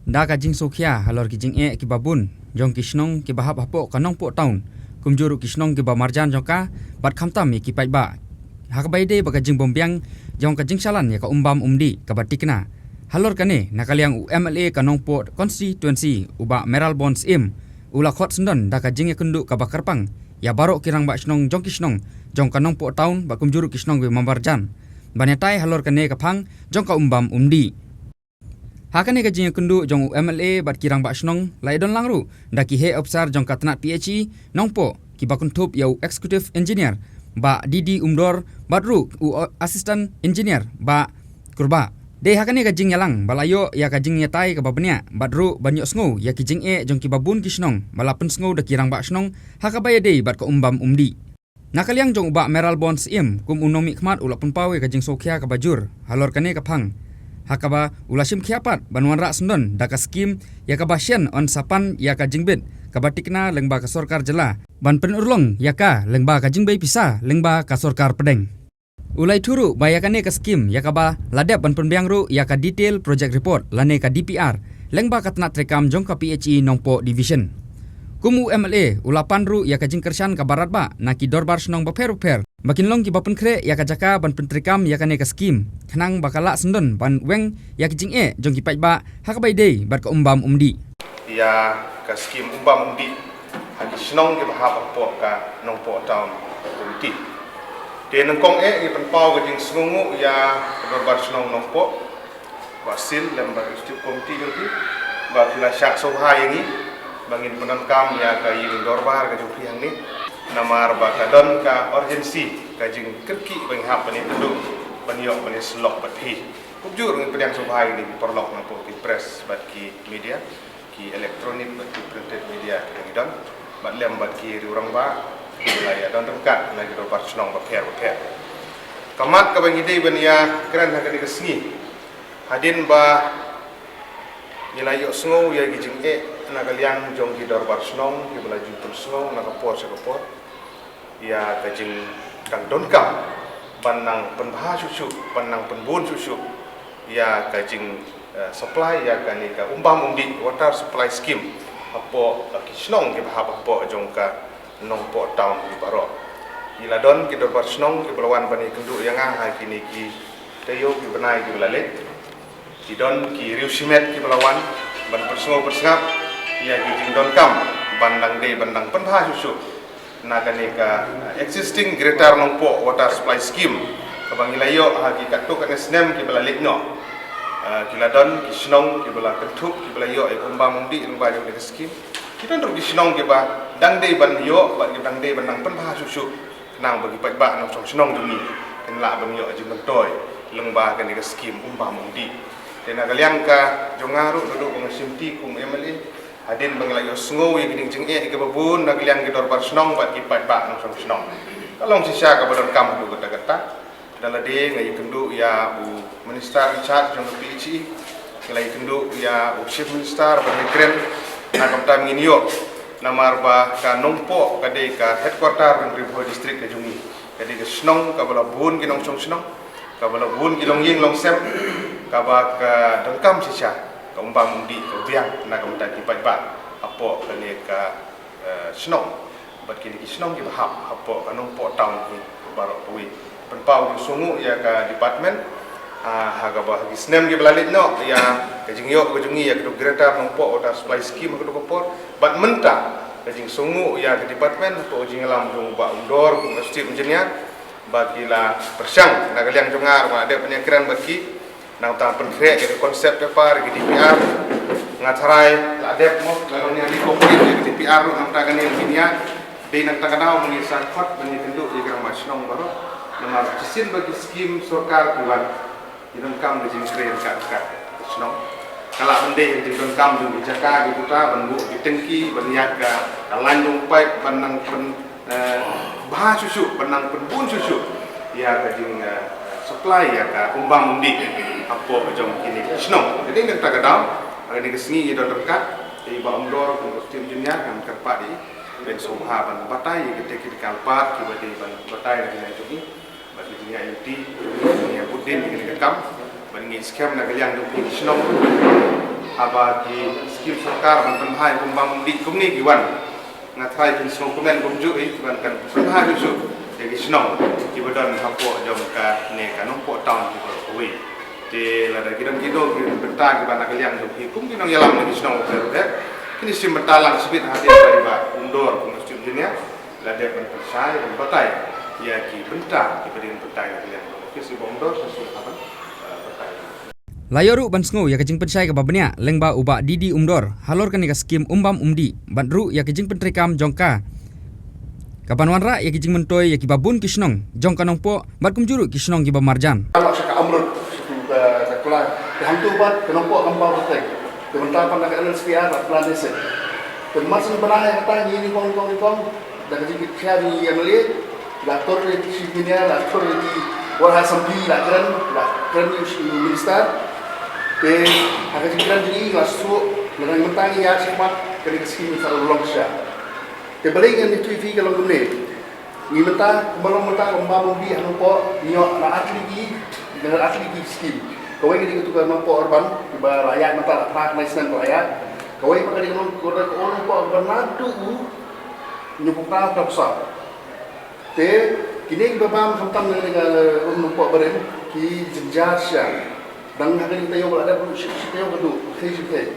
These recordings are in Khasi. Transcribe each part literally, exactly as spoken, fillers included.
Da ka jingsngewkhia halor ki jingeh kiba bun jong ki shnong kiba hap hapoh ka Nongpoh Town, kumjuh ruh ki shnong kiba marjan jong ka, bad khamtam ïa ki paidbah, ha kaba ïadei bad ka jingbymbiang jong ka jingshalan ïa ka umbam umdih kaba tikna. Halor kane, na ka liang u M L A ka Nongpoh Constituency, u Bah Mayralborn Syiem, u la khot syndon da ka jingïakynduh kaba kyrpang ïa baroh ki rangbah shnong jong ki shnong jong ka Nongpoh Town bad kumjuh ruh ki shnong kiba marjan, ban ïatai halor kane ka phang jong ka umbam umdih. Ha kane ka jingïakynduh jong u M L A bad ki rangbah shnong, la ïadon lang ruh da ki heh ophisar jong ka tnat P H E Nongpoh, kiba kynthup ïa u Executive Engineer, Bah D D Umdor, bad ruh u Assistant Engineer, Bah Kurbah. Dei ha kane ka jingïalang ba la ïoh ïa ka jingïatai kaba bniah, bad ruh ban ïohsngew ïa ki jingeh jong kiba bun ki shnong ba la pynsngew da ki rangbah shnong ha kaba ïadei bad ka umbam umdih. Na ka liang jong u Bah Mayralborn Syiem, kum u nongmihkhmat, u la pynpaw ïa ka jingsngewkhia kaba jur halor kane ka phang, ha kaba u la shimkhia pat ban wanrah syndon da ka skhim ïa kaba shen yn sa pan ïa ka jingbit kaba tikna lyngba ka sorkar jylla, ban pynurlong ïa ka lyngba ka jingbei pisa lyngba ka sorkar pdeng. U la ïathuh ruh ba ïa kane ka skhim, ïa kaba la dep ban pynbiang ruh ïa ka Detail Project Report lane ka D P R lyngba ka tnat treikam jong ka P H E Nongpoh Division. Kum u M L A, u la pan ruh ïa ka jingkyrshan kaba radbah na ki dorbar shnong bapher bapher ba kin long kiba pynkhreh ïa ka jaka ban pyntreikam ïa kane ka skhim, khnang ba ka lah syndon ban weng ïa ki jingeh jong ki paidbah ha kaba ïadei bad ka umbam umdih. Ïa ka skhim umbam umdih ha ki shnong kiba hap hapoh ka Nongpoh Town Committee. Te nyngkong eh ngi pynpaw ka jingsngewnguh ïa ka dorbar shnong Nongpoh, Bah Sil, lem bad ka Executive Committee jong ki, ba phi la shah sngewbha ïa ngi ba ngin pyndonkam ïa ka ïing dorbar ka jong phi hangne. Namar ba ka don ka urgency, ka jingkyrkieh ba ngi hap ban ïakynduh, ban ïoh ban ïasyllok bad phi. Kumjuh ruh ngi pdiang sngewbha ïa ngi ki paralok na pdeng ki press bad ki media, ki electronic bad ki printed media kiba ngi don, bad lem bad ki riew rangbah kiba la ïa don ryngkat na ki dorbar shnong bapher bapher. Ka mat kaba ngi dei ban ïa kren ha kane ka sngi, hadien ba ngi la ïohsngew ïa ki jingeh na ka liang jong ki dorbar shnong kiba la ju pynsngew na ka por sha ka por, ïa ka jingdang donkam ban nang pynbha shuh shuh, ban nang pynbun shuh shuh ïa ka jing, eh, supply ïa kane ka umbam umdih, water supply scheme, hapoh, eh, ki shnong kiba hap hapoh jong ka Nongpoh Town hi baroh. Ki la don ki dorbar shnong kiba la wan ban ïakynduh ïa nga ha kine ki taïew ki bnai kiba la leit. Ki don ki riew shimet kiba la wan ban pynsngew pynsngap ïa ki jingdonkam ban dang dei ban dang pynbha shuh shuh na kane ka, uh, existing Greater Nongpoh Water Supply Scheme kaba ngi la ïoh ha ki katto katne snem kiba la leit noh. Uh, ki la don ki shnong kiba la kynthup kiba la ïoh ïa ka umbam umdih lyngba jong kane ka skhim. Ki don ruh ki shnong kiba dang dei ban ïoh bad ki dang dei ban dang pynbha shuh shuh, khnang ba ki paidbah nongshong shnong jong ngi kin lah ban ïoh jingmyntoi lyngba kane ka skhim umbam umdih. Te na ka liang ka jong nga ruh, naduh ba nga shimti kum M L A, hadien ba ngi la ïohsngew ïa kine ki jingeh kiba bun na ka liang ki dorbar shnong bad ki paidbah nongshong shnong, ka long shisha kaba donkam haduh katta katta. Da lade nga ïakynduh ïa u Minister in charge jong ka P H E, nga la ïakynduh ïa u Chief Minister ban ïakren na ka bynta ngin ïoh, namar ba ka Nongpoh ka dei ka headquarter jong Ri Bhoi District ka jong ngi, ka dei ka shnong kaba la bun ki nongshong shnong, kaba la bun ki longïing longsem, kaba ka donkam shisha ka umbam umdih ka biang na ka bynta ki paidbah hapoh kane ka, eh, shnong bad kine ki shnong kiba hap hapoh ka Nongpoh Town hi baroh kawei. Pynpaw jingsngewnguh ïa ka department, ah, ha kaba ha ki snem kiba la leit noh ïa ka jingïoh ka jong ngi ïa ka Greater Nongpoh Water Supply Scheme ha kato ka por, bad mynta ka jingsngewnguh ïa ka department hapoh ka jingïalam jong u Bah Umdor kum u Chief Engineer, ba ki la pyrshang na ka liang jong nga ruh nga la dep ban ïakren bad ki, nangta pynkhreh ïa ka concept paper, ïa ka D P R. Nga tharai la dep mo, la long ïa ka complete ïa ka D P R ruh, nangta kane la ïa dei nangta ka daw ba ngi sa khot ban ïakynduh ïa ki rangbah shnong baroh. Namar shisien ba ki skhim sorkar ki wan, ki donkam ka jingkren ka, ka shnong. Ka lah ban dei ka jingdonkam jong ki jaka ki puta, ban buh ki tengki, ban ïaid ka, ka lain jong pipe, ban nang pyn, eh, bha shuh shuh, ban nang pynbun shuh shuh ïa ka jing, eh, supply ïa ka umbam umdih hapoh jong kine ki shnong. Ka dei nangta ka daw, ha kane ka sngi ngi don ryngkat ïa i Bah Umdor kum u Chief Engineer, ngan kyrpad ïa i ban sngewbha ban batai ïa ki technical part kiba dei ban batai na ka liang jong ngi. Bad ngi jingïaid lynti, ngi bud dien ïa kane ka kam, bad ngi skhem na ka liang jong phi ki shnong, Haba ki skim sorkar ban pynhai kum bam kum dih kumne ki wan, nga tharai kin sngewkmen kumjuh ïa ki ban kan pynhai kumjuh ïa ki shnong kiba don hapoh jong kane ka Nongpoh town kiba kawei. Te lada ki don ki dor ki bynta kiba na ka liang jong ki kum ki nongïalam na ki shnong ba pher ba pher, kine shim bynta lang shibit hadien ba ïa ba Umdor kum ka chief engineer la dep ban pynshai ban batai ïa ki bynta kiba dei ban pyntai na ka liang jong ki skim Umdor sa shu ka ban, eh, batai. La ïoh ruh ban sngew ïa ka jingpynshai kaba bniah lyngba u Bah D D Umdor halor kane ka skim Umbam Umdih bad ruh ïa ka jingpyntreikam jong ka kaban wanrah ïa ki jingmyntoi ïa kiba bun ki shnong jong ka Nongpoh bad kumjuh ruh ki shnong kiba marjan. Ka lok sha ka Amrut, sha ka, ka Kula, te hangtu pat ka Nongpoh kam paw kyrteng. Te mynta pat na ka N L C P R la plan ne se. Te mar syn bnai ïa kata ngi nyngkong nyngkong nyngkong da ka jingkit khia jong i M L A, la tur ïa ki chief engineer, la tur ïa ki war ha assembly, la kren, la kren ïa u minister. Te ha ka jingkren jong i la shu, la dang mynta ngi ïa shakhmat kane ka skim sa long sha. Te balei ngan ïathuh ïa phi ka long kumne. Ngi mynta, kumba long mynta, kumba Mawdi ha Nongpoh, ngi ïoh na ar tylli ki, na ar tylli ki skim. Kawei ka dei katu ka Nongpoh Urban, kiba la ïaid mynta la phra khyndai snem ba la ïaid. Kawei pat ka dei ka Nong-, ka Nongpoh Urban naduh u Hynñiewphew Phra, Hynñiewphew Saw. Te kine kiba bam khamtam na kane ka Nongpoh Barim ki jynjar sha. Dang ha kane ka taïew ba la dep ruh shi, shi taïew ka duh, khei shi khei.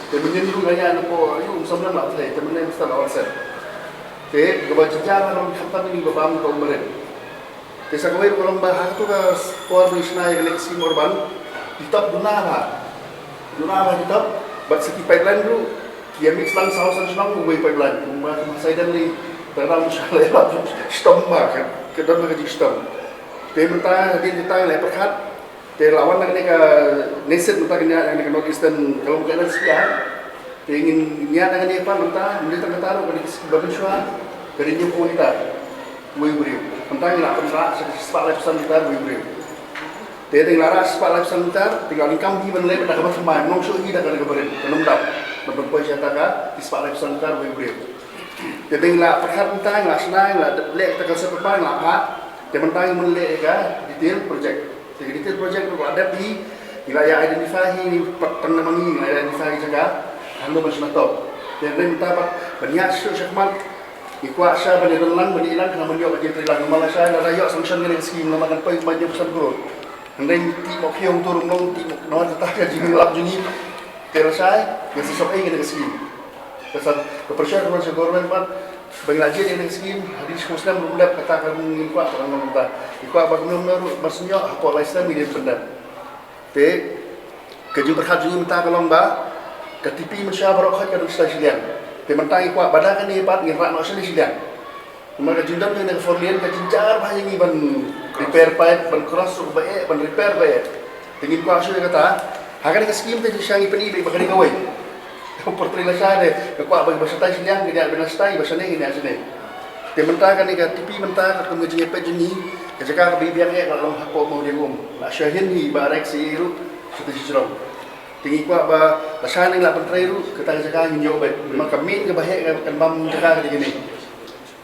Te mynnin ruh nga ïa na ko ïa um sam lem la thei, te mynnin stad la wan set. Te kaba jynjar ha long khamtam ïa ngi ba bam ka um Barim. Te sa kawei ruh ka long ba ha katu ka por ba ngi shna ïa kane ka skim Urban, ki top duna bha. Duna bha ki top, bad sa ki pipeline ruh ki ïa mix lang saw san shnong uwei pipeline. Kumba, kumba Saiden lei, tang dang sha lei la shitom ba ka, ka don ba ka jingshitom. Te mynta hadien kita ngi la pyrkhat, te la wan na kane ka NESID mynta kane, kane ka North Eastern, ka long ka N L C P R. Te ngin ïa na kane pat mynta, mynta tang kata ruh kane ka skim ba mynshuwa, ka dei hynñiewphew hektar uwei u briew. Mynta ngi la pynrah sha ka shispah laiphew san hektar uwei u briew. Te dang la rah shispah laiphew san hektar, te nga lyngkam hi ban leh da kaba thymmai, ngam shuh hi da kane ka barim, kan ym dap. Ban pynpoi sha kata ka shispah laiphew san hektar uwei u briew. Te dang la pyrkhat mynta, nga la shna, nga la leh kata ka concept paper, nga la phah. Te mynta ngi mut leh ïa ka detail project. Te ka detail project ruh la dep hi, ngi la ïa identify hi, ngi pat tang namar ngi, ngi la ïa identify hi jaka hangno ban shna top. Te hynrei mynta pat ban ïa shu shakhmat, ngi kwah sha ban ïa don lang, ban ïa lang, khnang ban ïoh ka jingtrei lang. Namar lashai lada ïoh sanction kane ka skim, namar kan poi kumba hynñiew phew san klur. Hynrei ngi tip mo khie hangto ruh ym long, tip mo namar kata ka jinglap jong ngi. Te lashai ngin sa shop ei kane ka skim. Ka san ka pressure ka wan sha government pat ba ngi la jied ïa kane ka skim, hadien shiphew snem ruh ym dep, kata ka ngim kwah ba kan long kumta. Ngi kwah ba kumno kumno ruh ban sngewthuh hapoh lai snem ngin ïa pyndep. Te ka jingpyrkhat jong ngi mynta ka long ba ka T P mynshuwa baroh khoit ka don shatai shiliang. Te mynta ngi kwah ba da kane pat ngin rah noh shatai shiliang. Namar ka jingdon kane ka four lane ka jynjar bha ïa ngi ban repair pipe, ban cross ruh ba eh, ban repair ba eh. Te ngin kwah shuh ïa kata. Ha kane ka skim te jingshisha ngi pyni ba kane kawei. Ka por trei lashai te ka kwah ba, ba shatai shiliang ngin ïa, ba na shatai ba shane ngin ïa shane. Te mynta kane ka T P mynta katkum ka jingïapeit jong ngi, ka jaka kaba biang eh ka long hapoh Mawdiangum. La shu hin hi ba Rex ïa ruh sha te shi jrong. Te ngi kwah ba lashai ngi la pyntrei ruh kata ka jaka ngin ïoh beit. Namar ka main kaba heh ka, kan bam jaka ka dei kane.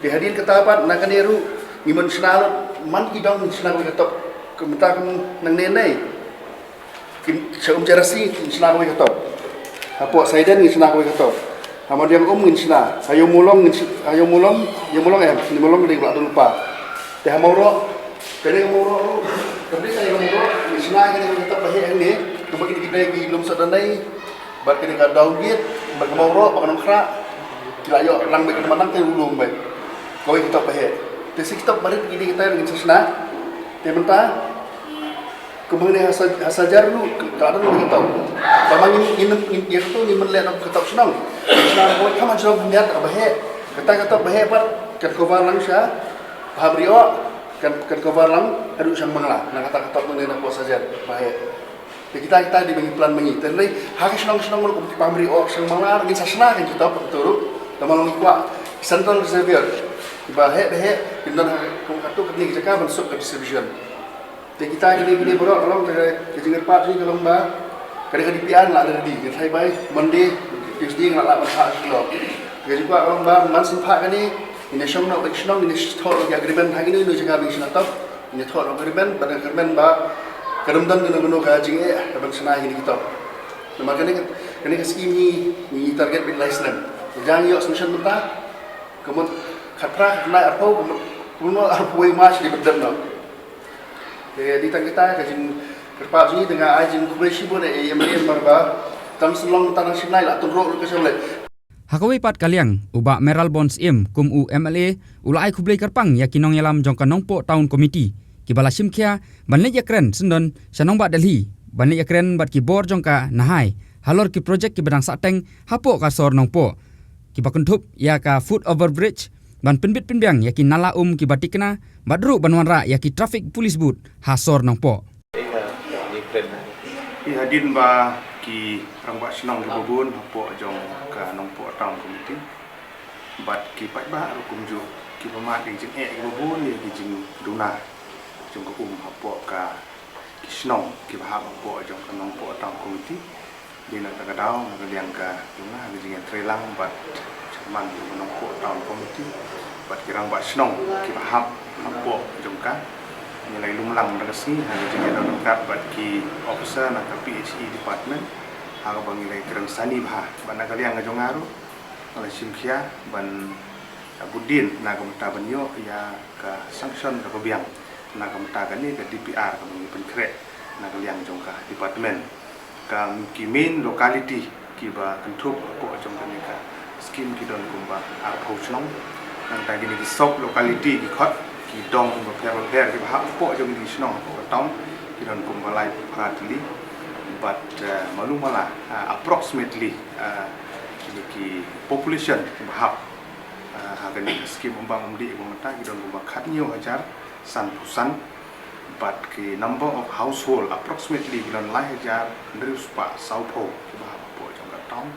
Te hadien kata pat na kane ruh ngi mut shna lut, man ki dong ngin shna kawei ka top. Kumta kum nangne nei. Kin sha Umjerasi ngin shna kawei ka top. Hapoh Saiden ngin shna kawei ka top. Ha Mawdiangum ngin shna. Ha Ïewmawlong ngin sh-, ha Ïewmawlong, Ïewmawlong em, Ïewmawlong dei ba la don lypa. Te ha Mawroh, kane ka Mawroh ruh, ka dei ka Mawroh, ngin shna kane kawei ka top ba heh hangne. Kumba kine ki dei ki lum sat dei. Bad kane ka Dawgate, bad ka Mawroh, bad ka Nongkhrah. Ki la ïoh lang bad ka Manang te u lum bad kawei ka top ba heh. Te shi ki top barit kine kita ngin sa shna. Te mynta kumba kane ha Sa-, ha Sajar ruh ka don kawei ka top. Tangba ngin, ngin, ngin ïa katu ngin mut leh da ka top shnong. Ngin shna kawei ka man shnong hynñiat kaba heh. Kata ka top ba heh pat kan cover lang sha Bhabriew, kan, kan cover lang haduh sha Mangla. Na kata ka top mynne na pdeng Sajar ba heh. Te kita, kita dei ba ngi plan ba ngi. Te hynrei ha ki shnong shnong ruh kum ki Bhabriew, Shangmala ngin sa shna kane ki top ruh. Te ma long ngi kwah central reservoir ba heh ba heh kin don ha kum katu kane ki jaka ban suk ka distribution. Te kita kine kine baroh ka long ka, ka jingkyrpad jong ngi ka long ba kane ka D P R la ready, ngi tharai bai Monday, Tuesday ngi la lah ban phah sha ki lok. Ka jingkwah ka long ba man syn phah kane ngin ïa shong noh bad ki shnong, ngin ïa thoh noh ki agreement ha kino kino jaka ba ngi shna top. Ngi thoh noh agreement, bad agreement ba ka dum don kano kano ka jingeh ka ban shna ïa kine ki top. Namar kane ka, kane ka skim ngi, ngi target beit lai snem. Jang ïoh sanction mynta, ka mut khatphra, khatkhyndai, arphew, ka mut, ka mut arphew wei March dei ban dep noh. Te dei tang kita ka jingkyrpad jong ngi, te nga ai jingkhublei shibun ïa i M L A namar ba tam shu long mynta nang shim lai, la tynruh ruh ka shim lai. Ha kawei pat ka liang, u Bah Mayralborn Syiem kum u M L A u la ai khublei kyrpang ïa ki nongïalam jong ka Nongpoh Town Committee kiba la shim khia ban leit ïakren syndon sha nongbah Delhi ban leit ïakren bad ki bor jong ka Nahai halor ki projek kiba dang sahteng hapoh ka sor Nongpoh, kiba kynthup ïa ka foot over bridge, ban pynbit pynbiang ïa ki nala um kiba thikna bad ruh ban wanrah ïa ki traffic police booth ha sor Nongpoh. Ïa hadien ba ki rangbah shnong kiba bun hapoh jong ka Nongpoh Town Committee bad ki paidbah ruh kumjuh kiba mad ïa ki jingeh kiba bun ïa ki jingduna jong ka um hapoh ka, ki shnong kiba hap hapoh jong ka Nongpoh Town Committee. Dei na kata ka daw, na ka liang ka jong nga, ka jingïatreilang bad chairman jong ka Nongpoh Town Committee bad ki rangbah shnong kiba hap hapoh jong ka, ngi la ïalum lang da ka sngi ha ka jingïadon ryngkat bad ki officer na ka P H E department ha kaba ngi la ïakren sani bha. Bad na ka liang ka jong nga ruh, nga la shim khia ban bud dien na ka bynta ban ïoh ïa ka sanction kaba biang na ka bynta kane ka D P R kaba ngi pynkhreh na ka liang jong ka department. Ka, ki main locality kiba kynthup hapoh jong kane ka skim ki don kumba arphew shnong. Nangta kine ki sub locality ki khot ki dong bapher bapher kiba hap hapoh jong kine ki shnong hapoh ka town ki don kumba laiphew phra tylli. Bad, eh, malu mala, eh, approximately, eh, kine ki population kiba hap, eh, ha kane ka skim umbam umdih ba mynta ki don kumba khathynñiew hajar sanphew san. Bad ki number of household approximately ki don lai hajar hynriew spah sawphew kiba hap hapoh jong ka town.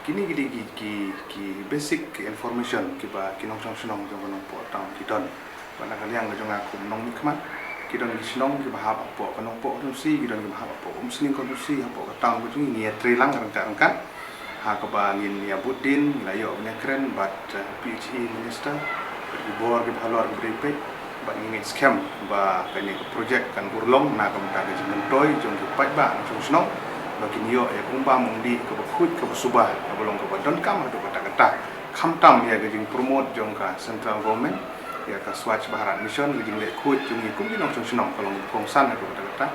Kine ki dei ki, ki, ki basic ki information kiba ki nongshong shnong jong ka Nongpoh Town ki don. Bad na ka liang ka jong nga kum nongmihkhmat, ki don ki shnong kiba hap hapoh ka Nongpoh constituency, ki don kiba hap hapoh Umsning constituency, hapoh ka town ka jong ngi, ngi ïatreilang ryngkat ryngkat. Ha kaba ngin ïa bud dien, ngi la ïoh ban ïakren bad, eh, P H E minister, bad ki bor kiba halor kiba dei peit, bad ngi ngeit skhem ba kane ka projek kan urlong na ka bynta ka jingmyntoi jong ki paidbah nongshong shnong, ba kin ïoh ïa ka umbam umdih kaba khuid kaba suba, kaba long kaba donkam haduh katta katta. Khamtam ïa ka jingpromote jong ka central government ïa ka Swachh Bharat Mission, ka jingleh khuid jong ngi kum ki nongshong shnong, ka long kongsan haduh katta katta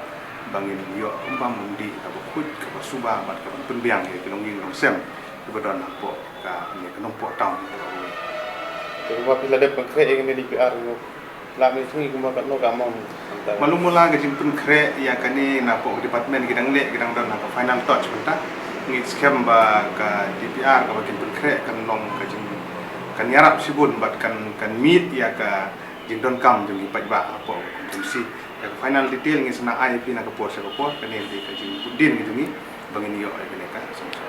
ba ngin ïoh umbam umdih kaba khuid kaba suba bad kaba pynbiang ïa ki longïing longsem kiba don hapoh kane ka Nongpoh Town. Te kumba phi la dep pynkhreh ïa kane D P R, la mih jong ngi kumba katno ka amount? Malu mala ka jingpynkhreh ïa kane napoh ka department ki dang leh, ki dang don ha ka final touch mynta. Ngi skhem ba ka D P R kaba kin pynkhreh kan long ka jing, kan ïarap shibun bad kan, kan meet ïa ka jingdonkam jong ki paidbah hapoh ka constituency. Ïa ka final detail ngin sa nang ai ïa phi na ka por sha ka por, kane dei ka jingbud dien ka jong ngi ba ngin ïoh ïa kane ka sanction.